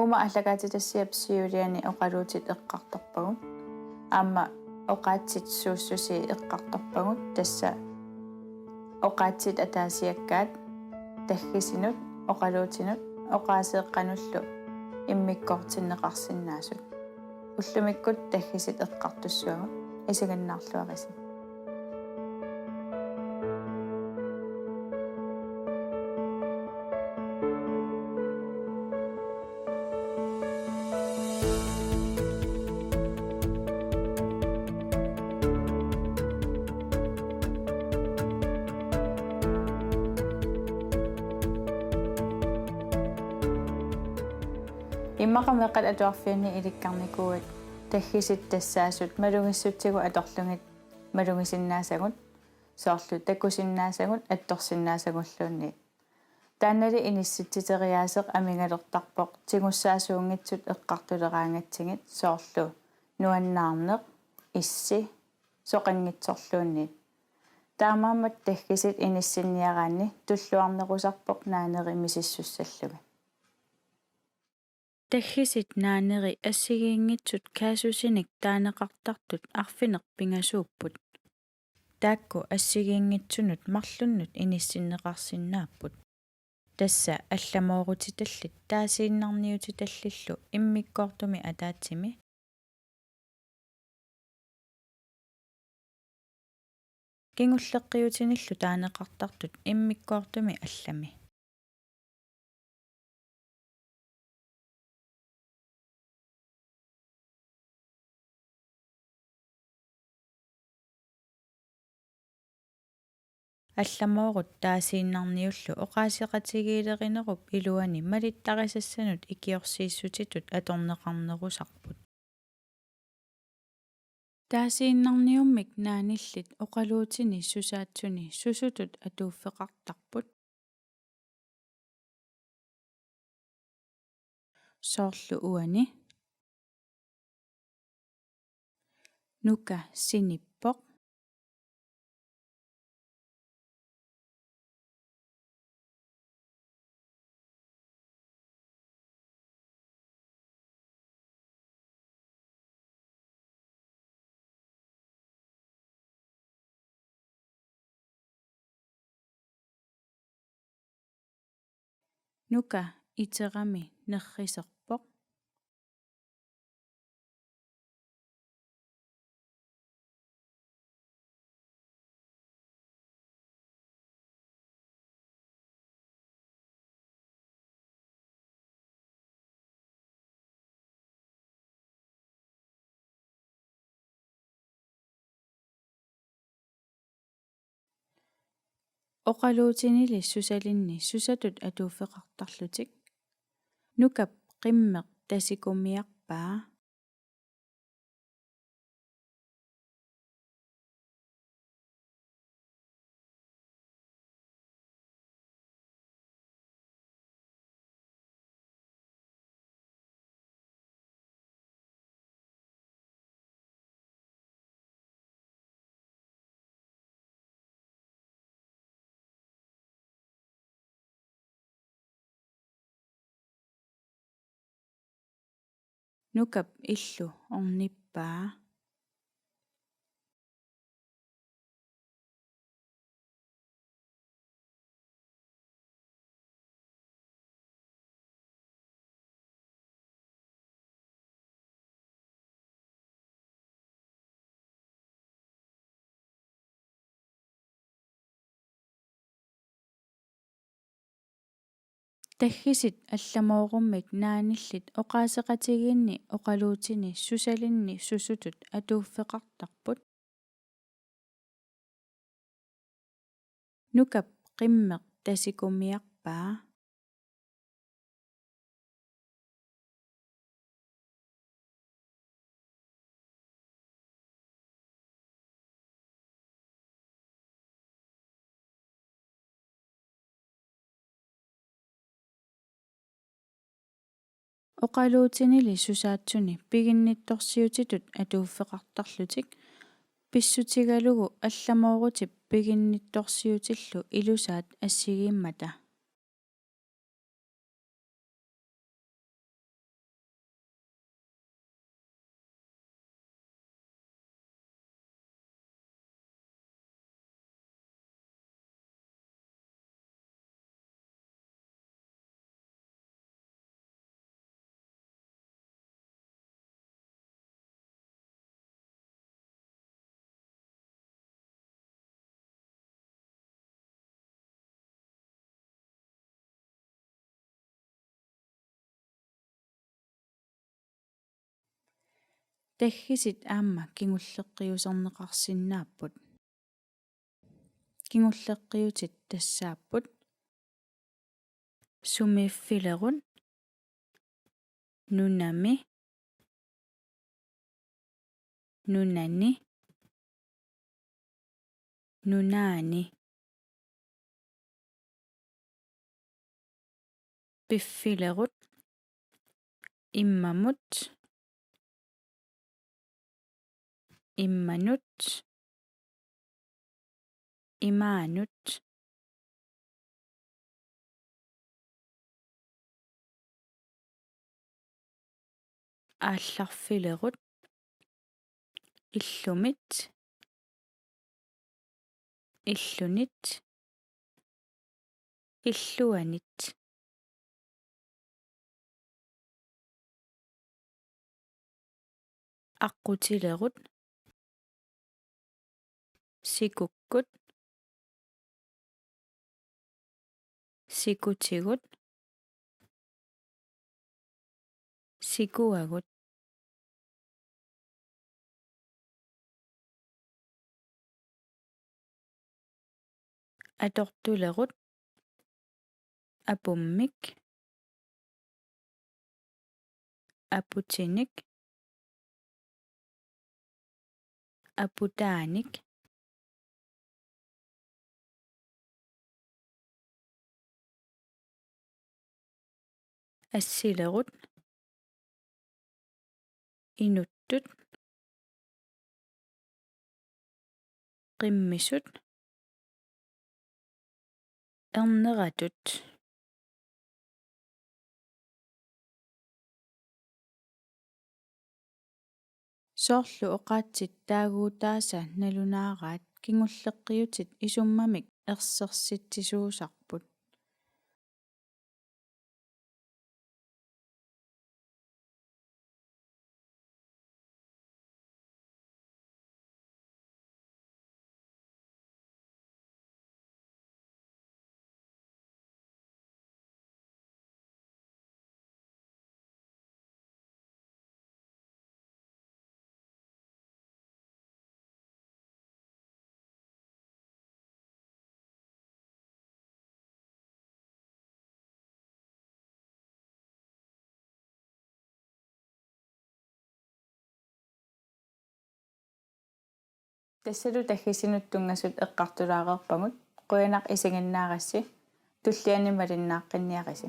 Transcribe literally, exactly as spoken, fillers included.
Uuma aallakaatitassiap siuliani oqaluutit eqqartorpagut. Aamma oqaatsit suussusii eqqartorpagut, tassa oqaatsit ataasiakkaat taggisinut, oqaluutinut, oqaaseeqqanullu immikkoortinneqarsinnaasut. Ullumikkut taggisit eqqartussavagut, isiginnaarluarisi. Immaqa meeqqat atuarfianni ilikkarnikuuat taggisit tassaasut malugissutsigut atorlugit malugisinnaasagut, soorlu takusinnaasagut attorsinnaasagulluunniit. Taannali inissitsiteriaaseq amigalertarpoq tigussaasuunngitsut eqqartuleraangatsigit, soorlu nuannaarneq, issi, soqanngitsorluunniit. Taamaammat taggisit inissinniaraanni tulluarnerusarpoq naaneri misissussallugit. Taggisit naaneri assigiinngitsut kaasusinik taaneqartartut arfineq-pingasuupput. Taakku assigiinngitsunut marlunnut inissinneqarsinnaapput. Tassa allamoorutillit taasiinnarniutillillu immikkoortumi ataatsimi, kingulleqqiutinillu taaneqartartut immikkoortumi allami. Allamoorut taasiinnarniullu oqaaseqatigiilerinerup iluani malittarisassanut ikiorsiissutitut atorneqarnerusarput. Taasiinnarniummik naanillit oqaluutini susaatsuni susutut atuuffeqartarput. Soorlu uani. Nuka sinippoq. Nuka iterami nerriserpoq. Oqaluutinili susalinni susatut atuuffeqartarlutik. Nukap qimmeq tasikumiarpaa. Nukap illu ornippaa. Taggisit allamoorummik naanillit oqaaseqatigiinni oqaluutini susalinni susutut atuuffeqartarput. Nukap qimmeq tasikumiarpaa. Oqaluutinili susaatsuni piginnittorsiutitut atuuffeqartarlutik, pissutigalugu allamoorutip piginnittorsiutillu ilusaat assigiimmata. Taggisit aamma kingulleqqiuserneqarsinnaapput. Kingulleqqiutit tassaapput: sumiiffilerut, nunami, nunani, nunaani. Piffilerut: immamut, immanut, imaanut. Aallarfilerut: illumit, illunit, illuanit. Aqqutilerut: sikukkut, sikutigut, sikuagut. Atortulerut: apummik, aputinik, aputaanik. Assilerut: inuttut, qimmisut, erneratut. Soorlu oqaatsit taaguutaasa nalunaaraat kingulleqqiutit isummamik ersersitsisuusarput. Tassalu taggisinut tunngasut eqqartulaareerpagut. Qujanaq isiginnaarassi. Tulliani malinnaaqqinniarisi.